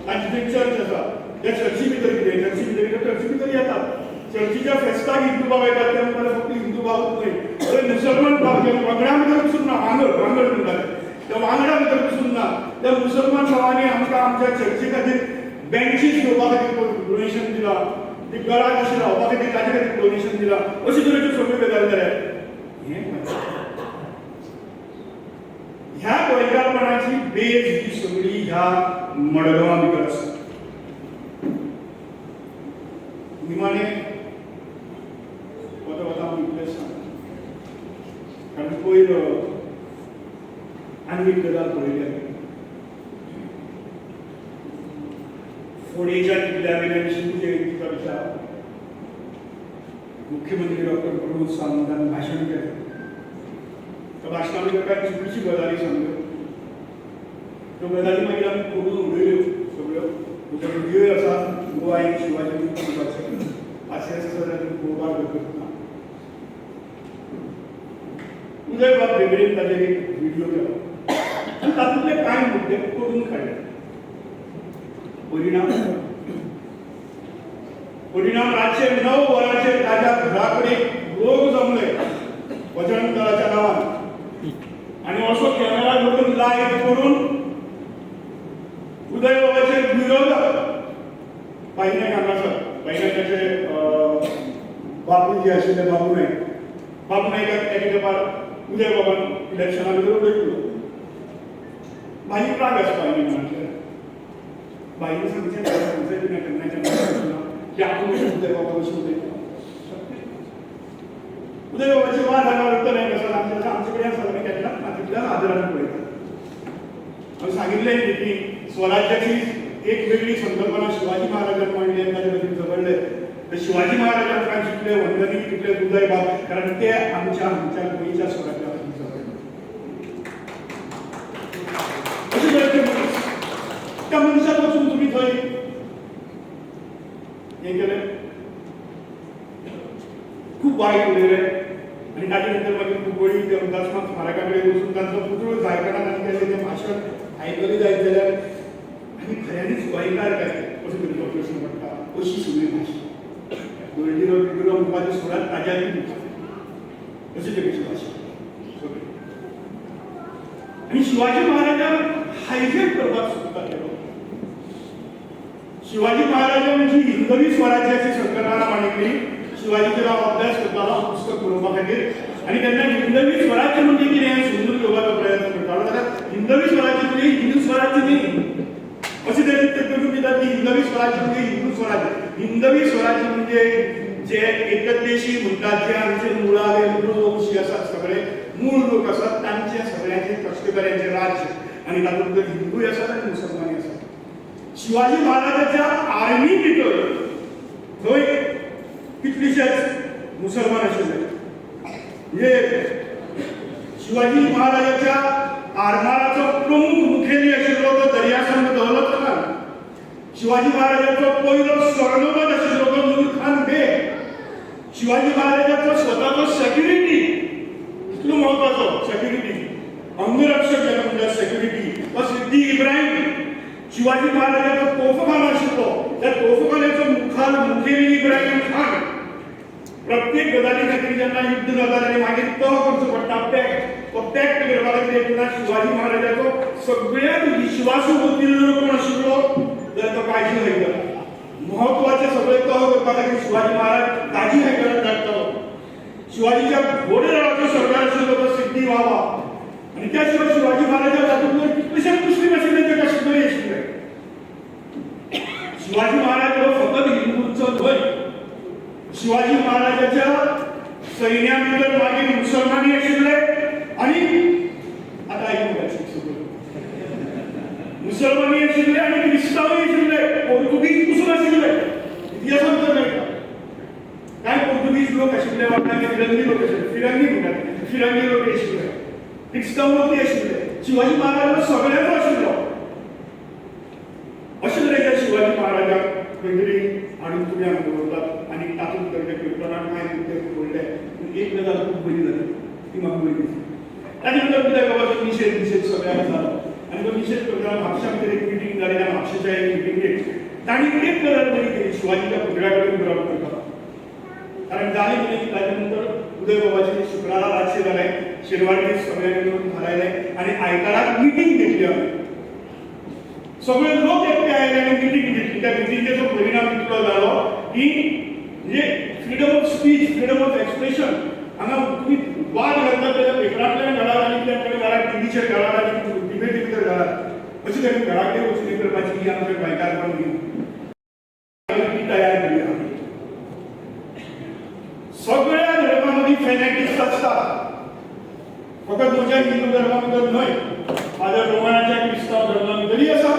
तांची थंय चर्च आसा. त्या चर्ची भितर कितें, चर्ची भितर, चर्ची भितर येतात, चर्चीच्या फेस्ताक हिंदू भाव येतात. ते म्हणटाले फक्त हिंदू भावूच न्हय तर मुसलमान भाव, जे वांगडा भितर पसून ना, वांगड वांगड म्हणटाले, त्या वांगडा भितर पसून ना. त्या मुसलमान भावांनी आमकां आमच्या चर्ची खातीर बेंचीस घेवपा खातीर डोनेशन दिलां, ती घरां कशी रावपा खातीर ताजे खातीर डोनेशन दिलां. अशे तरेच्यो सगळ्यो गजाली जाल्या. हें ह्या गोंयकारपणाची बेज ही सगळी ह्या मडगांवा भितर आसा. निमाणे वता वता हांव इतलेंच सांगता, कारण पयर आनी एक गजाल पळयली हांवें. फोंडेच्या किल्ल्या वयल्यान शिवजयंतीच्या दिसा मुख्यमंत्री डॉक्टर प्रमोद सावंतान भाशण केलें. त्या भाशणा भितर कांय चुकीची गजाली सांगल्यो. त्यो गजाली मागीर आमी करून उडयल्यो सगळ्यो. म्हजो व्हिडियोय आसा, गोवा एक शिवाजी म्हणपाचें पासियेंस आसा जाल्यार तुमी पळोवपाक हरकत ना. उदय बाब भेंब्रेन ताजेर एक व्हिडियो केलो आनी तातूंतले कांय मुद्दे करून काडले. परिणाम परिणाम रातचे 9 वरांचेर ताज्या घरा कडेन लोक जमले बजरंग दलाच्या नांवान आनी असो कॅमेरा घेवन लायव्ह करून उदय बाबाचे विरोधक भाई नायक हांगासर, भाई नायकाचे बापूय जे आशिल्ले बाबू नायक, बाबू नायकाक एके तेंपार उदय बाबान इलेक्शना भितर उडयल्लो. भाईक राग आसता भाई मनांतल्यान. भाईन सांगचें, सांगचें बी ना केन्ना केन्ना की आपूण उदय बाबा कशें उलयता. उदय बाबाची वाद हांगा वता नायक आसा, आमचे आमचे कडेन आसा. आमी केन्नाच ना तितल्याच आदरान पळयतात. हांवें सांगिल्लें की स्वराज्याची एक वेगळी संकल्पना शिवाजी महाराजान मांडली आनी ताजे खातीर झगडले. तर शिवाजी महाराजान काय शिकले वंदनी तितले उदय बाब, कारण ते आमच्या आमच्या गोंयच्या स्वराज्या खातीर झगडले. अशे तरेचे मनीस, त्या मनशाक वचून तुमी थंय हें केलें, खूब वायट उलयले. आनी ताजे नंतर मागीर कुंकळी ते हुतात्मा स्मारका कडेन वचून तांचो पुतळो जायकरान आनी केल्लें तें भाशण आयकलें जायत जाल्यार आनी खऱ्यांनीच गोंयकार काय असो तरेचो प्रश्न पडटा. अशी सगळी भाशा दळडिरो बिळडिरो म्हणपाचें सोडात, ताज्या अशी तरेची भाशा सगळी. आनी शिवाजी महाराजांक हायजॅक करपाक सोदतात ते लोक. शिवाजी महाराजांनी जी हिंदवी स्वराज्याची संकल्पना मांडिल्ली, शिवाजीचेर हांव अभ्यास करतालो पुस्तक बरोवपा खातीर, आनी तेन्ना हिंदवी स्वराज्य म्हणजे कितें हें समजून घेवपाचो प्रयत्न करतालो. जाल्यार हिंदवी स्वराज्य म्हणजे हिंदू स्वराज्य न्ही, अशें तरेन ते करून दितात की हिंदवी स्वराज्य म्हणजे हिंदू स्वराज्य. हिंदवी स्वराज्य म्हणजे जे एकदेशी म्हणटात, जे आमचे मुळावे मूळ वंशी आसात, सगळे मूळ लोक आसात, तांचे सगळ्यांचे कश्टकऱ्यांचे राज्य, आनी तातूंत भितर हिंदूय आसात आनी मुसलमानय आसात. शिवाजी महाराजाच्या आर्मी भितर थंय कितलेशेच मुसलमान आशिल्ले. म्हणजे शिवाजी महाराजाच्या आरमाराचो प्रमुख मुखेली आशिल्लो तो दर्यासंग दौलत खान. शिवाजी महाराजाचो पयलो स्वर्णपद आशिल्लो तो नूर खान बेग. शिवाजी महाराजाचो स्वताचो सेक्युरिटी, इतलो महत्वाचो सेक्युरिटी, अंगरक्षक ज्याका म्हणटात सेक्युरिटी, तो सिद्दी इब्राहिम. शिवाजी महाराजाचो तोफखानो आशिल्लो, त्या तोफखान्याचो मुखाल मुखेली इब्राहिम खान. प्रत्येक गजाली खातीर जेन्ना युद्ध जाता आनी मागीर तो करचो पडटा पॅक्ट, तो पॅक्ट करपा खातीर एकनाथ शिवाजी महाराजाचो सगळ्यात विश्वासू वकील जर कोण आशिल्लो जाल्यार तो काजी हैदर. महत्वाचे सगळे तह करपा खातीर शिवाजी महाराज काजी हैदराक धाडटालो. शिवाजीच्या घोडेदळाचो सरदार आशिल्लो तो सिद्दी बाबा. आनी त्या शिवाय शिवाजी महाराजा तातूंत कितलेशेच मुस्लीम आशिल्ले, ते कश्मीरी आशिल्ले. शिवाजी महाराज हो फकत हिंदूंचो न्हय. शिवाजी महाराजाच्या सैन्या भितर मागीर मुसलमानी आशिल्ले आनी आतां आयकूंक सगळं मुसलमानी आशिल्ले आनी क्रिस्तांवय आशिल्ले, पोर्तुगीज पसून आशिल्ले. इतिहासांत तर मेळटा, कांय पोर्तुगीज लोक आशिल्ले वा कांय फिरंगी लोक आशिल्ले, फिरंगी म्हणटात, फिरंगी लोक आशिल्ले, क्रिस्तांव लोकय आशिल्ले. शिवाजी महाराज सगळ्यांचो आशिल्लो. अशे तरेच्या शिवाजी महाराजाक खंय तरी हाडून तुमी हांगा दवरतात आनी तातूंत भितर ते किर्तनाक कांय मुद्दे पडले. पूण एक गजाल खूब बरी जाली, ती म्हाका बरी दिसली. ताजे नंतर कितें बाबा, निशेध निशेध सगळ्याक जालो आनी तो निशेध करतना म्हापशा भितर एक मिटींग जाली. त्या म्हापशेच्या त्या मिटिंगेक तांणी एक गजाल बरी केली, शिवाजीच्या पुतळ्या कडेन बरोबर करता. कारण जालें कितें की ताजे नंतर उदय बाबाचे शुक्रारा रातचें जालें, शेनवार दीस सगळ्यांनी मेळून थारायलें आनी आयताराक मिटींग घेतली. आमी सगळे लोक एकटे आयले आनी मिटींग घेतली. त्या मिटिंगेचो परिणाम इतलो जालो की म्हणजे freedom of speech, freedom of expression, हांगा तुमी वाद घालतात जाल्यार पेपरांतल्यान घालात आनी कित्याक कडेन घालात, टिवीचेर घालात आनी डिबेटी भितर घालात. अशें तरेन घरा कडेन वचून करपाची ही आमच्या गोंयकारपण ती तयार केली आमी. सगळ्या धर्मामध्ये फॅनॅटिक्स असतात, फकत म्हज्या हिंदू धर्मा भितर न्हय, माझ्या रोमनाच्या क्रिस्तांव धर्मा भितरय आसा,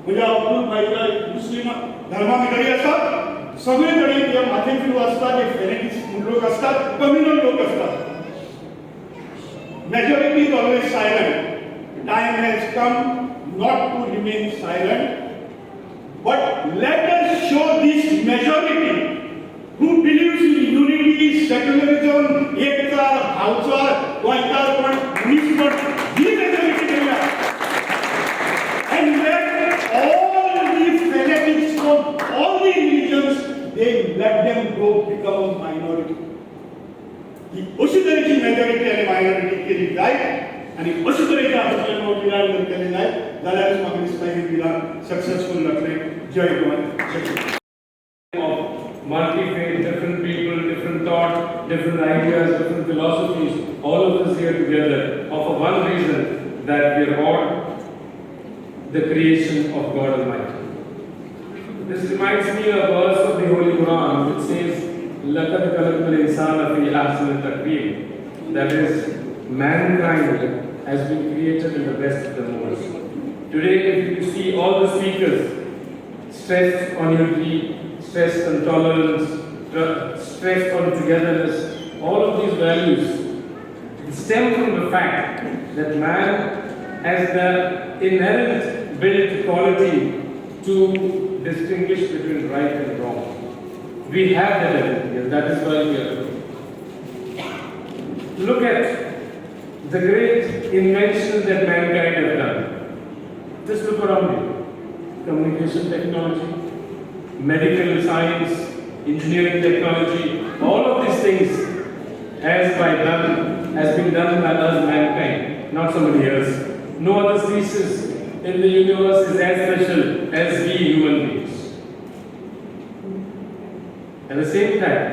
म्हज्या अब्दुल भाईच्या मुस्लिम धर्मा भितरय आसा. सगळे कडेन जे माथे फिरू असतात, जे फॅनॅटिक्स लोक असतात, कम्युनल लोक असतात. Majority is always silent. Time has come not to remain silent, but let us show this majority who believes in unity, secularism, एकचार, भावचार, गोंयकारपण, मनीसपण, ही मेजॉरिटी करूया and let all the fanatics from all the religions, they let them go, become a minority. ही अशी तरेची majority आनी minority केली जायत आनी अशे तरेचे हातूंतल्यान विधान जर केलें जायत जाल्यारच म्हाका दिसता हें विधान सक्सेसफूल जातलें. जय गोंय, जय Goa. Of multi-faith, different people, different thought, different ideas, different philosophies, all of us here together, of a one reason, that we are all the creation of God Almighty. This reminds me of a verse of the Holy Quran which says, لَقَدْ خَلَقْنَا الْإِنسَانَ فِي أَحْسَنِ تَقْوِيمٍ. That is, mankind has been created in the best of the modes. Today, if you see, all the speakers stressed on unity, stressed on tolerance, stressed on togetherness, all of these values stem from the fact that man has the inherent built quality to distinguish between right and wrong. We have that ability, and that is why we are here. Look at the great inventions that mankind have done. Just look around you. Communication technology, medical science, engineering technology, all of these things has been done by us mankind, not somebody else. No other species in the universe is as special as we human beings. At the same time,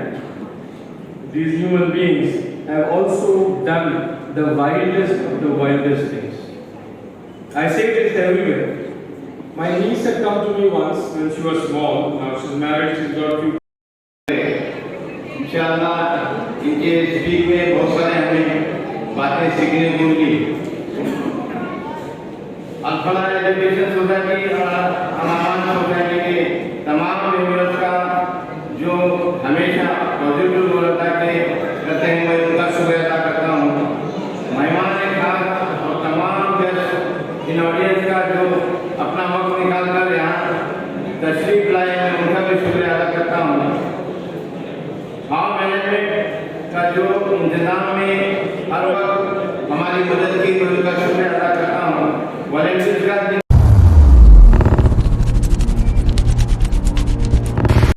these human beings have also done the wildest of the wildest things. I say this everywhere. My niece had come to me once when she was small. Now she's married, she's got few इंशाअल्लाह इनके speech में बहुत सारे हमें बातें सीखने को Mili. Alfalah education society और अमान society K तमाम members का, जो हमेशा पॉजिटिव रोल अदा के करते हैं, मैं उनका शुक्रिया अदा करता हूँ. मेहमान खास और तमाम गेस्ट इन ऑडियंस का, जो अपना वक्त निकाल कर यहाँ तशरीफ लाए, मैं उनका भी शुक्रिया अदा करता हूँ. हॉल मैनेजमेंट का, जो इंतजाम में हर वक्त हमारी मदद की, मैं उनका शुक्रिया अदा करता हूँ. वॉलेंटियर्स का